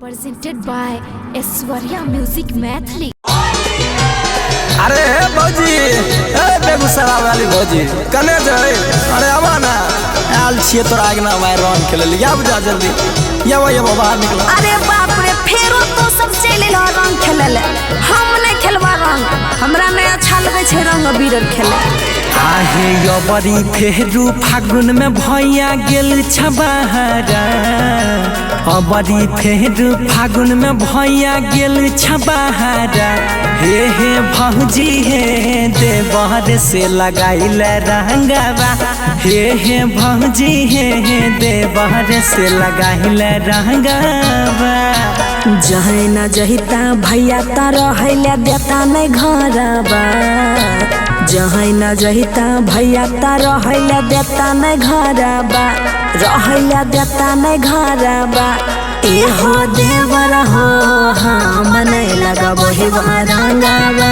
Presented by Aishwarya Music Maithili. अरे हे भौजी, ए बेगूसराय वाली भौजी, कने छै? अरे आबा ना, आयल छियै तोरा अङ्गना में रंग खेलै लए। आब जा जल्दी, यबो यबो बाहर निकल। अरे बाप रे, फेरो तो सब चलि एलह रंग खेलै लए। हम नहि खेलबा रंग, हमरा नहि अच्छा लगै छै रंग अबीर आर खेलै। आहे यबरी फेरू फागुन में भैया गेल छबहरा। अबरी फेरू फागुन में भैया गेल छबहरा। हे हे भौजी हे देवर से लगाइल रंगवा। हे हे भौजी हे देवर से लगाइल रंगवा। जहे न जहिता भैया त रहैले देता नहि घरबा। जहे न जहिता भैया त रहैले देता नहि घरबा। रहैले देता नहि घरबा। एहो देवर हो हम नहि लगबही रंगवा।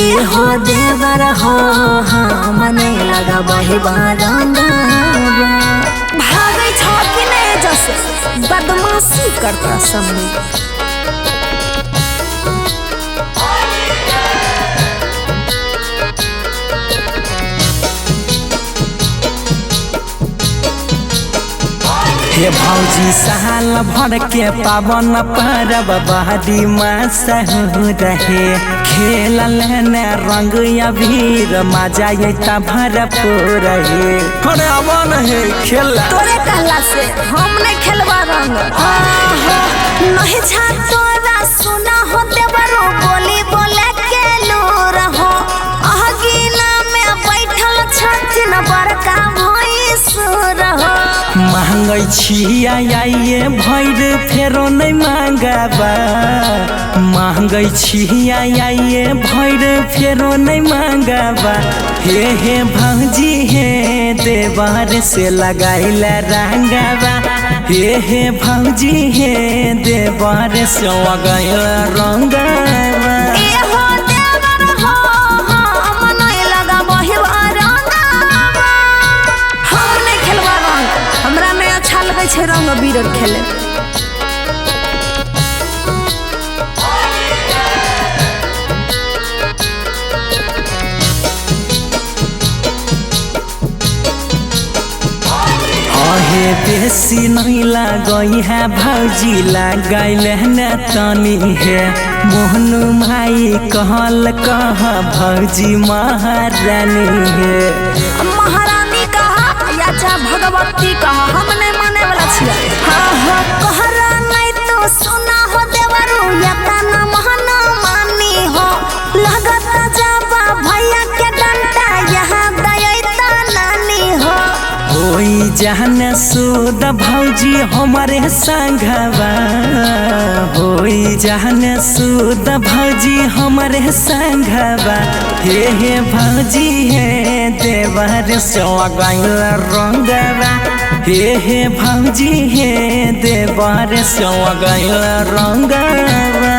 एहो देवर हो हम नहि लगबही रंगवा। भागै छ कि नहि जसे बदमाशी करता सब। हे भौजी साल भर के पावन परब बहरी मसहु रहे। खेलल ने रंग अबीर मजा अइता भरपूर रहे। अरे आबा न हे खेल। तोरे कहला से हम नहीं खेलबा रंग। आहा, नहीं छा तोरा सुना हो देवरो बोली बोले के लूर हो। अहगीना में बैठल छथिन बड़का भैंसुर हो। मांगै छिया आइए भैर फेरो नहीं मांगबा। मांगै छिया आइए भैर फेरो नहीं मांगबा। हे हे भौजी हे देवर से लगाइल रंगवा। हे हे भौजी हे देवर से लगाइल रंगवा। एहो देवर हो हम नहीं लगबही रंगवा। हम नहीं खेलबा रंग, हमरा नहीं अच्छा लगै छै रंग अबीर आर खेले। अहे बेसी नहीं लगई है भौजी लगाइल न तनी हे। मोहनु भाई कहल कह भौजी महारानी हे। महारानी कहा या चाहे भगवती कहा, हम नहीं माने वाला छियै। हाँ हाँ कहरा नहीं तो सुना हो देवरू या तना महना मानी हो। लगत जाबा भैया के डंटा यहाँ दयता नानी हो। होई जहन सुद भौजी हमारे संघवा। होई जहन सुद भौजी हमारे संघवा। हे हे भौजी हे देवर से लगाइल रंगवा। हे हे भौजी हे देवर से लगाइल रंगवा।